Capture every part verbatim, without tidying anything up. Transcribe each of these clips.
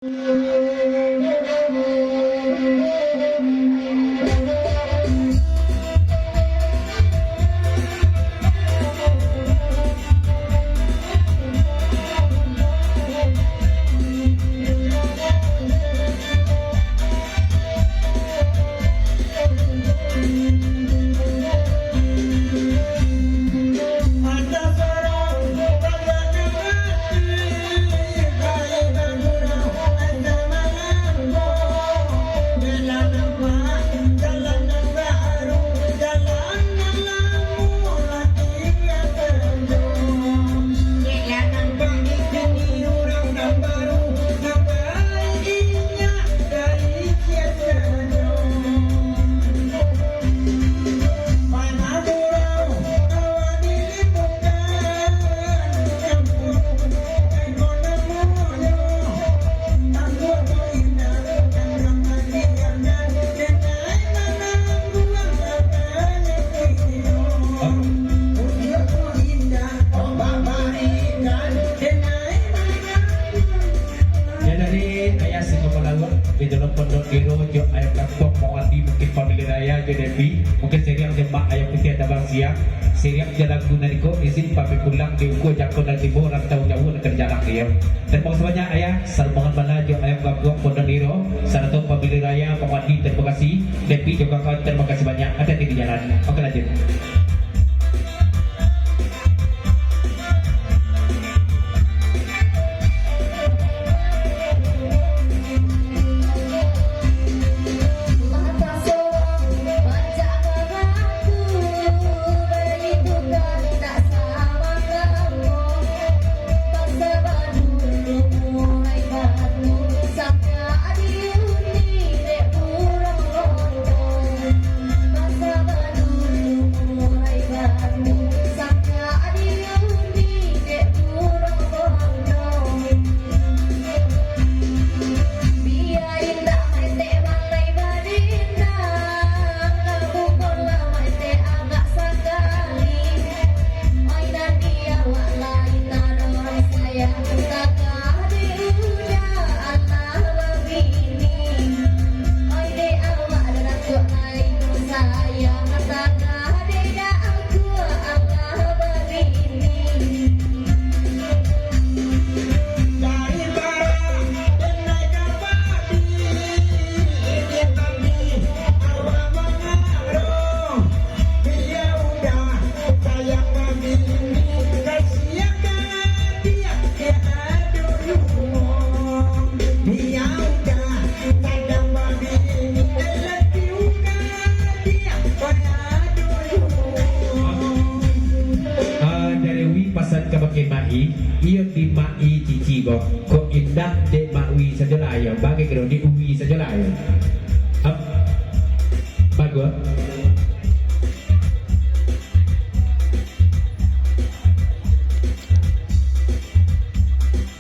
Yo, dari Ayah Singo Malauak, di dalam Pondok Iro, jo Ayah Kampuang Mawati, mungkin famili raya jo Devi, mungkin siriang jo Mak Ayah Putiah Tabang Siang, siriang jo lagu nan iko, izin pamit pulang di ukua jangko nan tibo, rantau jauah nan ka dijalang, yo. Tarimo kasih banyak, Ayah, sarombongan bana jo Ayah Kampuang Pondok Iro, sarato famili raya Mawati, tarimo kasih, Devi jo kawan-kawan, tarimo kasih banyak, hati-hati di jalan. Oke, lanjut. Ah, dari Wi pasan kabake Mak I, iyo di Mak I cici ko. Kok indak dek Mak Wi sajolah yo, bagai kiro di Wi sajolah yo. Ap-, bagus.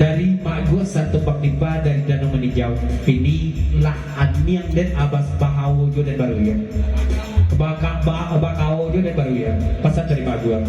Dari Mak Gus satu Bang Dipa dari Danau Maninjau. Pini lah aniang den abas bahao jo den baru yo. Baka-, ba-, bahao jo den baru yo. Pasan dari Mak Gus.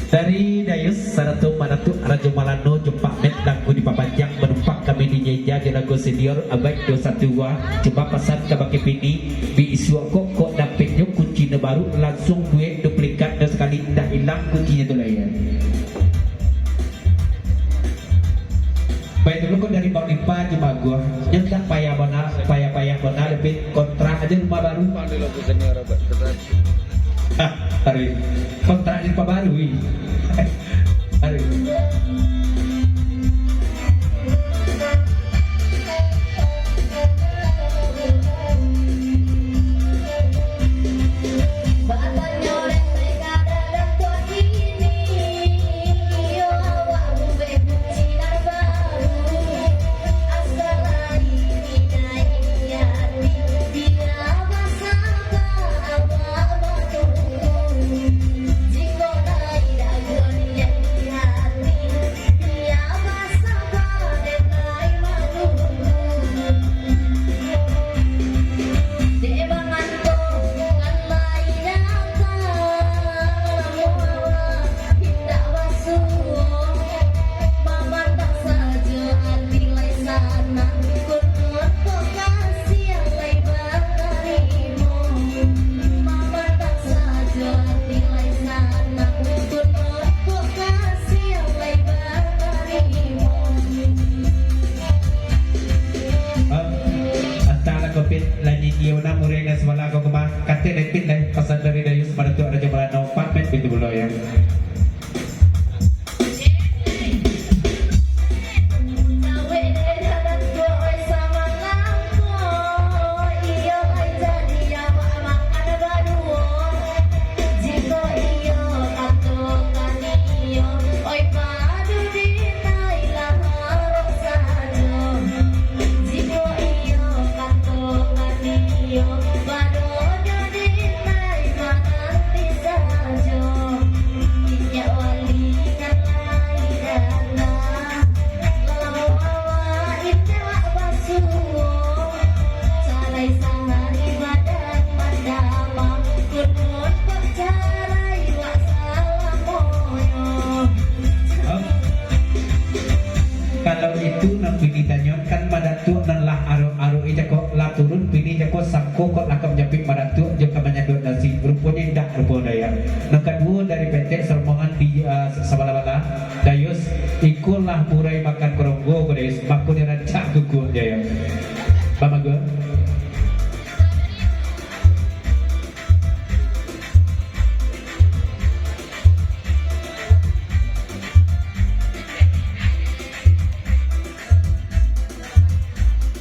Dari Dayus, sarato manatuak Rajo Malano, jumpa met lagu dipapanjang, manumpak kami di meja jo lagu senior, abaik dua satu dua, cuma pasan kabake Pini, bi isuak kok, kok dapeknyo kunci no baru, langsuang buek duplikat no sakali, indak ilang kuncinyo tu lai. Baik, dulu ko dari Bang Ipa di Maguah. Nyo tak payah bana, payah-payah bana, tapi kontrak aja rumah baru. Ah, tarik. Kontrak aja rumah baru, ih. Tarik. Kokok lah ka manyapik madatuak, jo ka manyadok nasi, ruponyo indak rupo dayah. Nan kaduo dari petek sarombongan di, ah, sabala-bala, Dayus, iko lah murai makan karonggo ko Dayus, mako dirancak kukuak jo yo. Bamago.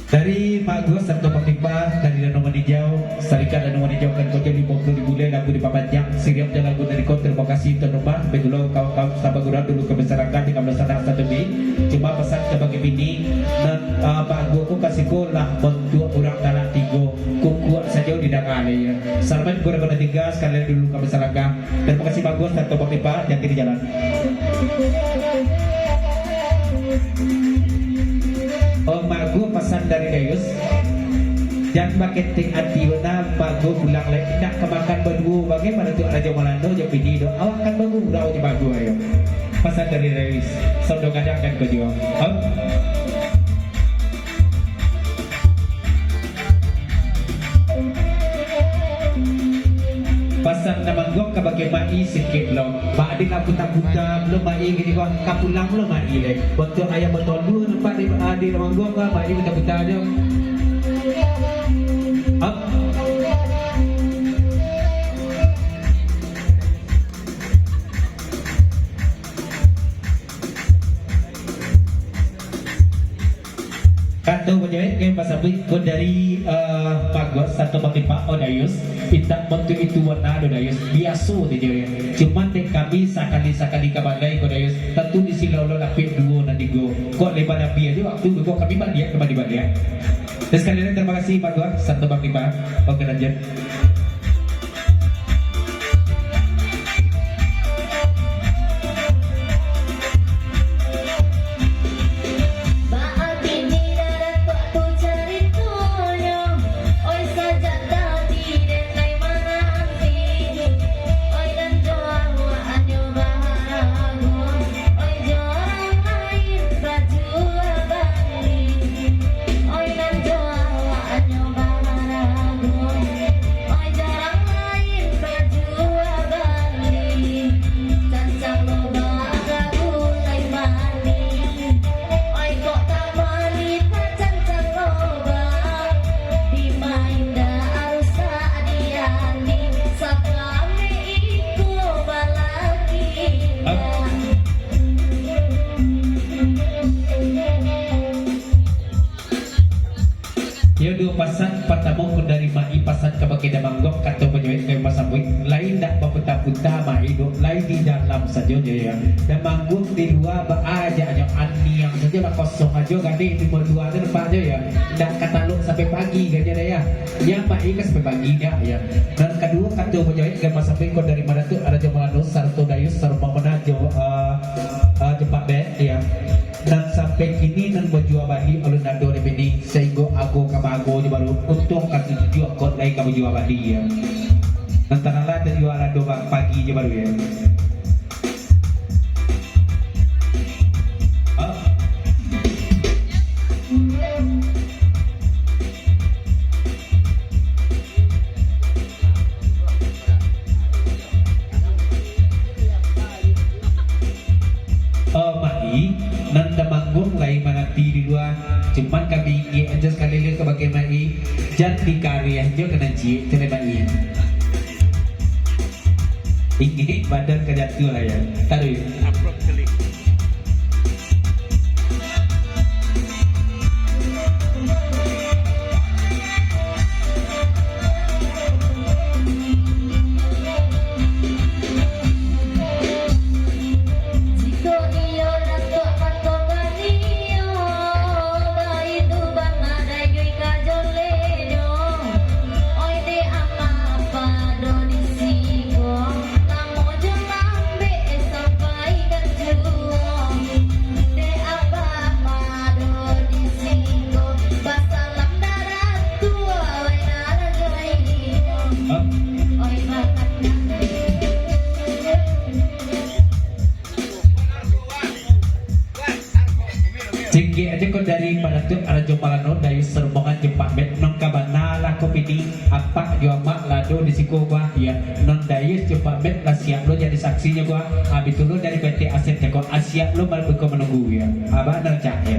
Dari Mak Gus sarato Mak Pipa, dari Danau Maninjau, Sarikat Danau Maninjau kan kojo limo puluah ribu lai lagu dipapanjang, siriam jo lagu dari ko, tarimo kasih tuan rumah, baitulah kawan-kawan sahabat gurau dulu ka masyarakat di kamar sana satu B, cuma pasan kabake bini, nan, ah, Mak Gus ko ka siko lah bantuak urang talak tigo, kukuak sajo didanga lai, yo. Salamat gurau-gurau tiga, sakali lai dulu ka masyarakat. Tarimo kasih Mak Gus, sarato Mak Pipa, hati-hati di jalan. Oh, Mak Gus, pasan dari Dayus. Jan baketek ati bana, Mak Gus pulang lai. Indak ka makan baduo, bagai mano tu Rajo Malando jo bini tu. Awak kan bagurau jo Mak Gus, ayo. Pasan dari Dayus. Sondo gadang kan ko juo. Hah? Pasan nan mangguang kabake Mak I sikit lo. Mak Adi lah puta-puta, belum Mak I gini ko, ka pulang belum Mak I lai. Bantuak ayam batolu nampak di, ah, di nan mangguang ko, Mak I puta-puta jo. Hap. Kato banjawek nan basabuik ko dari, eh, Mak Gus sarato Mak Pipa, oh Dayus, indak bantuak itu bana doh Dayus, biaso tu jo yo. Cuman dek kami sakali-sakali ka balai ko Dayus, tantu di siko lo lapeh duo nan tigo. Kok lai balabiah jo waktu tu, kok kami baliak ka baliak. Dan sakali lai tarimo kasih Mak Gus sarato Mak Pipa. Oke, lanjut. Oi, nan jo awaknyo baharago, oi, jo urang lain bajua bali, cancang lobak ka gulai manih. Oi, kok tak malitak cancang lobak, dima indak rusak di ati, sakami iko balaki indak. Yo, duo pasan, partamo ko dari Mak I pasan kabake Damangguang, kato banjawek nan basabuik, lai indak baputa-puta Mak I, dok lai di dalam sajo jo yo. Damangguang di lua baa ajaknyo, aniang sajo lah, kosong ajo gadih di lua tu nampak jo yo. Indak ka talok sampai pagi gajo deh yo. Yo, Mak I ka sampai pagi ndak yo. Nan kaduo, kato banjawek nan basabuik ko dari Madatuak Rajo Malando sarato Dayus Sarumang Manajo, eh, eh, Jepak Bek yo. Nan sampai kini nan bajua bali alun ado di bini, sainggo ago ka maago jo baru, untuang ka tujuah kot lai ka bajua bali, yo. Nan tanalah tajua lah dua ba-, pagi jo baru, yo. Ah. Oh, Mak I, nan Damangguang lai mananti di lua. Cuman kami inggik ajo sakali lai kabake Mak I, jan dikareh ajo ka nan ciek, cek Mak I. Inggik badan ka jatuah lah yo. Taruih. Cingkik ajo ko dari Madatuak Rajo Malando, Dayus Sarumang Jepak Bek, nan ka bana lah Ko piti, apak jo amak lah ado di siko, Bah, yo. Non Dayus jo Pak Bet lah siap lo jadi saksinyo, Bah. Abih tu lo dari P T Asep ko, ah, siap lo beko manunggu, yo. Abah nan cak, yo.